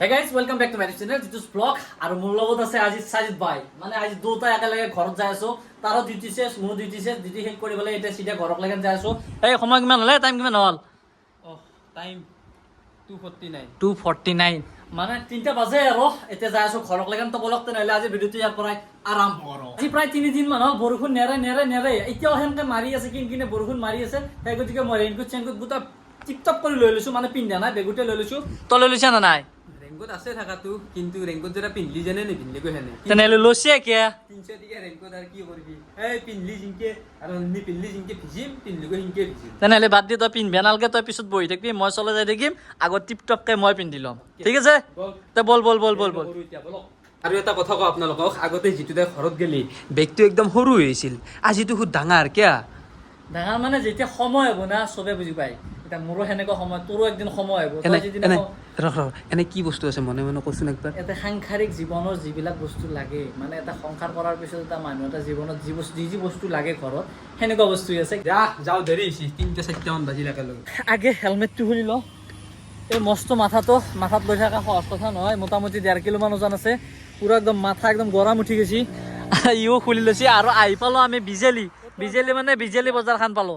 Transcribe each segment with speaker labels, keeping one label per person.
Speaker 1: Hey guys, welcome back to my channel Jitu's Vlog। আৰু মোৰ লগত আছে আজি সাজিদ ভাই। মানে আজি দুটা একেলগে ঘৰত যাই আছো। তাৰো ডিউটি শেষ, মোৰো ডিউটি শেষ। ডিউটি শেষ কৰি পেলাই এতিয়া চিধা ঘৰক লেগে যাই আছো। এই সময় কিমান হ'লে? টাইম কিমান হ'ল?
Speaker 2: টাইম 2:49।
Speaker 1: 2:49, মানে 3টা বাজে। আৰু এতিয়া যাই আছো ঘৰক লেগে। তো বলক তেনেহ'লে, আজি ভিডিঅ'টো ইয়াৰ পৰাই আৰম্ভ কৰোঁ। আজি প্ৰায় 3 দিন মান হ'ল বৰষুণ নেৰে নেৰে নেৰে। এতিয়াও সেনেকে মাৰি আছে, কিন কিনে বৰষুণ মাৰি আছে। সেই গতিকে মই ৰেইনকোট চেইনকোট গোটা টিপ টপ কৰি লৈ লৈছো। মানে পিন্ধা নাই, বেগুতে লৈ লৈছো। তই লৈ লৈছা নে নাই?
Speaker 2: ৰেংকত আছে থাকাটো, কিন্তু ৰেংকত যেটা পিন্ধলি যেনে নিপিন্ধলি হেনে।
Speaker 1: তেনেহ'লে লৈছে কিয়?
Speaker 2: 300 টকীয়া ৰেংকত আৰু কি কৰিবি? এই পিন্ধলি জিংকে আৰু নিপিন্ধলি জিংকে ভিজিম, পিন্ধলি সিংকে ভিজিম।
Speaker 1: তেনেহ'লে বাদ দি, তই পিন্ধবে নালগে। তই পিছত বহি থাকিবি, মই চলাই যাই থাকিম। আগত টিপ টপকে মই পিন্ধি ল'ম, ঠিক আছে?
Speaker 2: বল।
Speaker 1: তই বল বল বল বল বল।
Speaker 2: কৰো এতিয়া, বলক। আৰু এটা কথা কওঁ আপোনালোকক, আগতে যিটো তাই ঘৰত গেলি বেগটো একদম সৰু হৈ আছিল, আজিতো খুব ডাঙৰ কিয়া?
Speaker 1: ডাঙৰ মানে যেতিয়া সময় হ'ব না, চবে বুজি পায়। এতিয়া মোৰো সেনেকুৱা সময়, তোৰো একদিন সময় হ'ব। তই
Speaker 2: এনে
Speaker 1: যিদিনা
Speaker 2: এনে ৰখ ৰখ, এনে কি বস্তু আছে মনে মনে কচোন একবাৰ।
Speaker 1: এটা সাংসাৰিক জীৱনৰ যিবিলাক বস্তু লাগে, মানে এটা সংসাৰ কৰাৰ পিছত এটা মানুহ এটা জীৱনত যি বস্তু, যি যি বস্তু লাগে ঘৰত, সেনেকুৱা বস্তু আছে।
Speaker 2: যা যাওঁ, দেৰি হৈছে, 3টা 4টামান বাজিল একেলগে।
Speaker 1: আগে হেলমেটটো খুলি লওঁ। এই মস্ত মাথাটো মাথাত লৈ থকা সহজ কথা নহয়। মোটামুটি 1.5 কিলোমান ওজন আছে। পুৰা একদম মাথা একদম গৰম উঠি গৈছে। ইও খুলি লৈছে। আৰু আহি পালো আমি বিজেলি। বিজেলি মানে বিজেলি বজাৰখন পালো।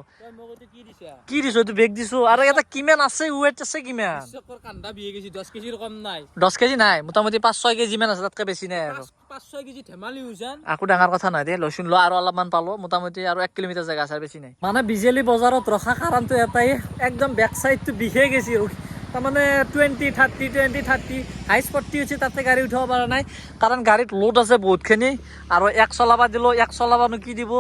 Speaker 2: কি দিছা?
Speaker 1: কি দিছো? এইটো বেগ দিছো। আৰু এটা কিমান আছে, ৱেট আছে কিমান?
Speaker 2: কান্দা বিয়ে গেছি, 10 কেজিৰ কম নাই।
Speaker 1: 10 কেজি নাই, মোটামুটি 5-6 কেজি মান আছে, তাতকে বেছি নাই আৰু।
Speaker 2: 5-6 কেজি ধেমালি ওজন।
Speaker 1: আকো ডাঙৰ কথা নহয় দেই, লচোন ল। আৰু অলপমান পালো, মোটামুটি আৰু 1 কিলোমিটাৰ জেগা আছে, আৰু বেছি নাই। মানে বিজেলি বজাৰত ৰখা কাৰণটো এটাই, একদম বেক চাইডটো বিষে গেছি। তাৰমানে 20 30 20 30, হাইষ্ট 40 হৈছে, তাতে গাড়ী উঠাব পৰা নাই, কাৰণ গাড়ীত লোড আছে বহুতখিনি। আৰু এক চলাবা দিলোঁ, এক চলাবানো কি দিব?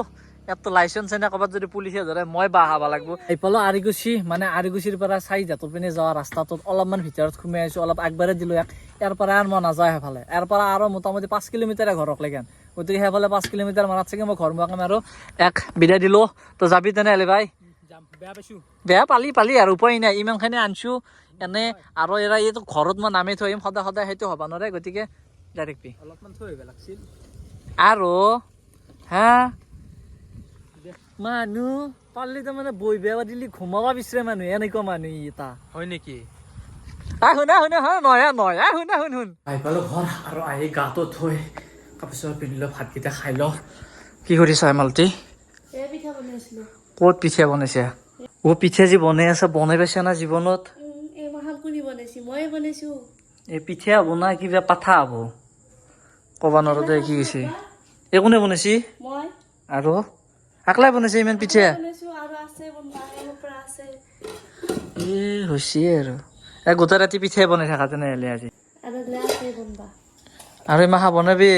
Speaker 1: ইয়াততো লাইচেঞ্চ এনে ক'ৰবাত যদি পুলিচে ধৰে, মই বাহ খাব লাগিব। এইফালে আৰিকুচি, মানে আৰিকুচিৰ পৰা চাৰিদাঁতৰ পিনে যোৱা ৰাস্তাটোত অলপমান ভিতৰত সোমাই আহিছোঁ। অলপ আগবাঢ়ি দিলোঁ ইয়াক। ইয়াৰ পৰা আৰু মই নাযাওঁ সেইফালে। ইয়াৰ পৰা আৰু মোটামুটি 5 কিলোমিটাৰে ঘৰক লেগেন। গতিকে সেইফালে 5 কিলোমিটাৰ মানত চাগে মই ঘৰমুৱাকে আৰু এক বিদায় দিলোঁ। তো যাবি তেনেহ'লে ভাই?
Speaker 2: যাম, বেয়া পাইছো।
Speaker 1: বেয়া পালি পালি আৰু উপায় নাই, ইমানখিনি আনছো এনে। আৰু এৰা এইটো ঘৰত মই নামি থৈ আহিম সদায় সদায়, সেইটো হ'ব নোৱাৰে। গতিকে যাই থাকিবি।
Speaker 2: অলপমান থৈ আহিব লাগছিল।
Speaker 1: আৰু হা মানুহ পাৰলি তাৰমানে বহিব দিলি ঘুমাব বিচাৰে মানুহ, এনেকুৱা মানুহ ই এটা।
Speaker 2: হয় নেকি?
Speaker 1: আহ শুনা শুনা, হা নহয় নহয়, আহ শুনা শুন শুন। আহি পালো ঘৰ আৰু আহি গাটো ধুই কাপোৰ চাপোৰ পিন্ধি লওঁ, ভাতকেইটা খাই লওঁ। কি কৰিছা মালতী?
Speaker 3: এই পিঠা বনাইছিলো।
Speaker 1: ক'ত পিঠা বনাইছে? অ' পিঠা যি বনাই আছে, বনাই পাইছা না জীৱনত?
Speaker 3: এই মাহাল কোনে বনাইছি? ময়ে বনাইছো।
Speaker 1: এই পিঠা হ'ব না কিবা পাঠা হ'ব, ক'বা নোৱাৰো দে। কি হৈছে? এই কোনে বনাইছি?
Speaker 3: মই।
Speaker 1: আৰু আকলাই বনাইছে ইমান পিঠা?
Speaker 3: বনাইছো আৰু আছে বনোৱা, এইৰ পৰা আছে।
Speaker 1: এ হৈছে আৰু এই গোটেই ৰাতি পিঠাই বনাই থাকা তেনেহ'লে আজি।
Speaker 3: আৰু আছে বনবা।
Speaker 1: আৰু এই মাহা বনাবি?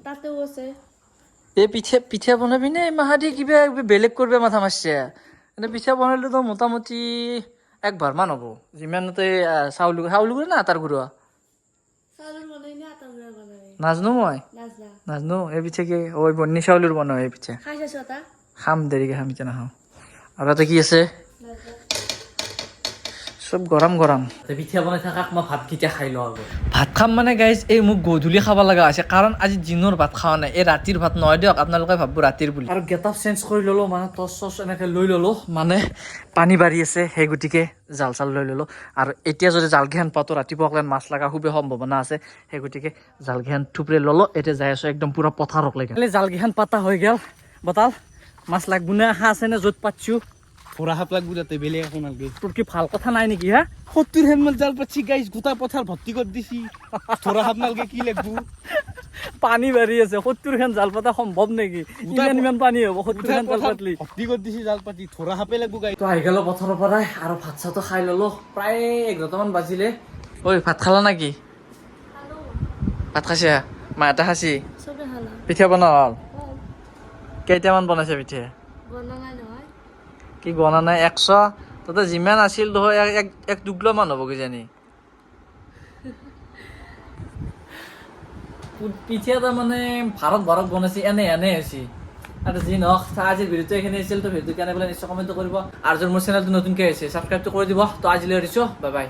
Speaker 3: তাতেও আছে।
Speaker 1: এই পিঠা পিঠা বনাবি নে এই মাহা দি কিবা কিবি বেলেগ কৰবে মাথা মাৰছে? এনে পিঠা বনালেতো মোটামুটি এক ভাৰমান হ'ব, যিমানতে চাউল চাউল গুড়া না আটাৰ গুড়া?
Speaker 3: চাউলৰ বনাই নে আটা গুড়া বনাই?
Speaker 1: নাজানো মই।
Speaker 3: নাজনা?
Speaker 1: নাজানো। এই পিঠা কি ঐ বন্নি চাউলৰ বনাও এই পিঠা?
Speaker 3: খাই চাইছো এটা।
Speaker 1: খাম, দেৰিকে খাম, এতিয়া নাখাওঁ। আৰু এটা কি আছে?
Speaker 3: নাজনা।
Speaker 1: চব গৰম গৰম পিঠা বনাই থাকাক, মই ভাতকেইটা খাই লওঁ আগত। ভাত খাম মানে গাইজ, এই মোক গধূলি খাব লগা হৈছে, কাৰণ আজি দিনৰ ভাত খোৱা নাই। এই ৰাতিৰ ভাত নহয় দিয়ক, আপোনালোকে ভাবব ৰাতিৰ বুলি। আৰু গেট আপ চেঞ্জ কৰি ল'লো, মানে টৰ্চ চচ এনেকৈ লৈ ল'লো। মানে পানী বাঢ়ি আছে, সেই গতিকে জাল চাল লৈ ল'লো। আৰু এতিয়া যদি জালকেইখন পাতো, ৰাতিপুৱা মাছ লগা খুবেই সম্ভাৱনা আছে। সেই গতিকে জালকেইখন থুপৰে ল'লো। এতিয়া যাই আছোঁ একদম পূৰা পথাৰক লৈকে। জালকেইখন পাতা হৈ গ'ল। বতাল মাছ লাগব নে আশা আছে নে য'ত পাতছোঁ?
Speaker 2: থোৰা সাপ লাগব তাতে, বেলেগ একো নালাগে।
Speaker 1: তোৰ কি ভাল কথা নাই নেকি হা?
Speaker 2: 70 হেন জাল পাতছি গাইজ, গোটা পথাৰ ভৰ্তি কৰি দিছি। থোৰা সাপ নালগে, কি লাগব?
Speaker 1: পানী বাঢ়ি আছে, 70খন জাল পতা সম্ভৱ নেকি? ইমান ইমান পানী হ'ব 70খন জাল পাতলি?
Speaker 2: ভৰ্তি কৰি দিছি জাল পাতি, থোৰা সাপে লাগব গাইজ।
Speaker 1: তো আহি গ'লো পথাৰৰ পৰাই আৰু ভাত চাতো খাই ল'লো। প্ৰায় 11টামান বাজিলে। ঐ, ভাত খালা নেকি?
Speaker 3: খালো।
Speaker 1: ভাত খাইছা? মাহঁতে খাইছি?
Speaker 3: চবে খালা।
Speaker 1: পিঠা বনোৱা হ'ল? কেইটামান বনাইছে পিঠা?
Speaker 3: বনা নাই নহয়।
Speaker 1: কি গণা নাই? 100 তাতে যিমান আছিল ধৰ এক এক দুগলামান হ'ব কিজানি পিঠা। তাৰমানে ভাৰত ভাৰত বনাইছে, এনে এনে হৈছে। আৰু যি নহওক, আজিৰ ভিডিঅ'টো এইখিনি আছিল। তো ভিডিঅ'টো কেনে পালে নিশ্চয় কমেণ্ট কৰিব। আৰু যদি মোৰ চেনেলটো নতুনকৈ আহিছে, ছাবস্ক্ৰাইবটো কৰি দিব। তো আজিলৈ এৰিছোঁ, বাই বাই।